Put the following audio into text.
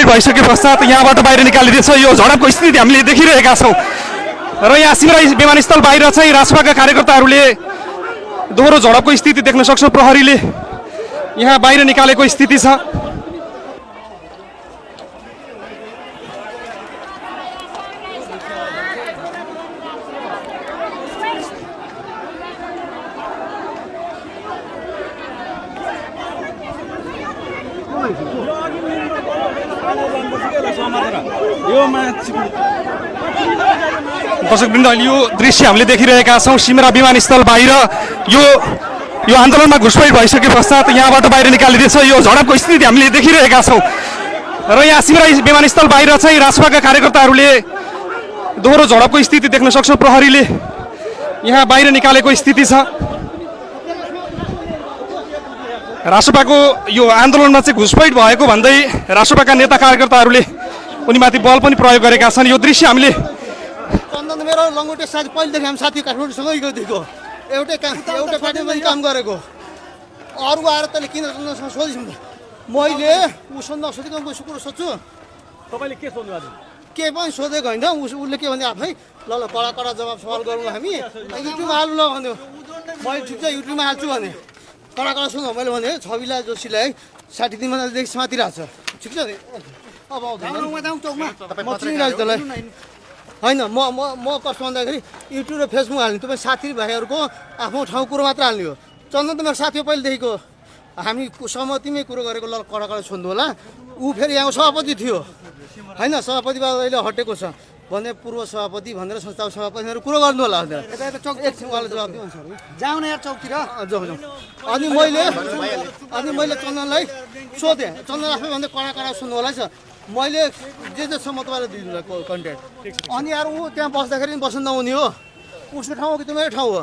भइसके पश्चात यहाँबाट बाहिर निकालिदिएछ। यो झडपको स्थिति हामीले देखिरहेका छौँ र यहाँ सिमराई विमानस्थल बाहिर चाहिँ रासपाका कार्यकर्ताहरूले दोहोरो झडपको स्थिति देख्न सक्छौँ। प्रहरीले यहाँ बाहिर निकालेको स्थिति छ। दर्शकवृन्द, अहिले यो दृश्य हामीले देखिरहेका छौँ। सिमरा विमानस्थल बाहिर यो आन्दोलनमा घुसपैठ भइसके पश्चात यहाँबाट बाहिर निकालिदिएछ। यो झडपको स्थिति हामीले देखिरहेका छौँ र यहाँ सिमराई विमानस्थल बाहिर चाहिँ रासपाका कार्यकर्ताहरूले दोहोरो झडपको स्थिति देख्न सक्छौँ। प्रहरीले यहाँ बाहिर निकालेको स्थिति छ। रासपाको यो आन्दोलनमा चाहिँ घुसपैठ भएको भन्दै रासपाका नेता कार्यकर्ताहरूले उनीमाथि बल पनि प्रयोग गरेका छन्। यो दृश्य हामीले चन्दन मेरो लङ्गोटे साथी पहिलेदेखि हामी साथी काठमाडौँसँगै गएको एउटै पार्टीमा काम गरेको अरू आएर तैँले किन चन्दनसँग सोधिस् मैले उसँग नसोधेको उसको कुरो सोध्छु। तपाईँले के सोध्नु भएको के पनि सोधेको होइन। उसले के भने आफै ल कडा कडा जवाब सवाल गरौँ हामी युट्युबमा हाल्नु ल भन्यो। मैले ठिक छ युट्युबमा हाल्छु भने कडा कडा सुन मैले भने छविला जोशीलाई 60 दिनदेखि समातिरहेको छ। ठिक छ अब म चिनिरहेको तँलाई होइन। म कस्तो भन्दाखेरि युट्युब र फेसबुक हाल्ने तपाईँ साथीभाइहरूको आफ्नो ठाउँ कुरो मात्र हाल्ने हो। चन्दन त मेरो साथी हो पहिलेदेखिको। हामी सहमतिमै कुरो गरेको ल कडा कडा छोड्नु होला। ऊ फेरि यहाँको सभापति थियो होइन। सभापतिबाट अहिले हटेको छ भने पूर्व सभापति भनेर संस्थाको सभापतिहरू कुरो गर्नु होला भनेर एकछिनवाला जवाब दिनु जाउँ न यार चौकतिर जाउँ। अनि मैले चन्दनलाई सोधेँ। चन्दन आफै भन्दै कडा कडा सुन्नु होला छ। मैले जे सम्म तपाईँलाई दिनु कन्टेन्ट अनि यार ऊ त्यहाँ बस्दाखेरि बस्नु नहुने हो। उसको ठाउँ हो कि त्यो मेरो ठाउँ हो।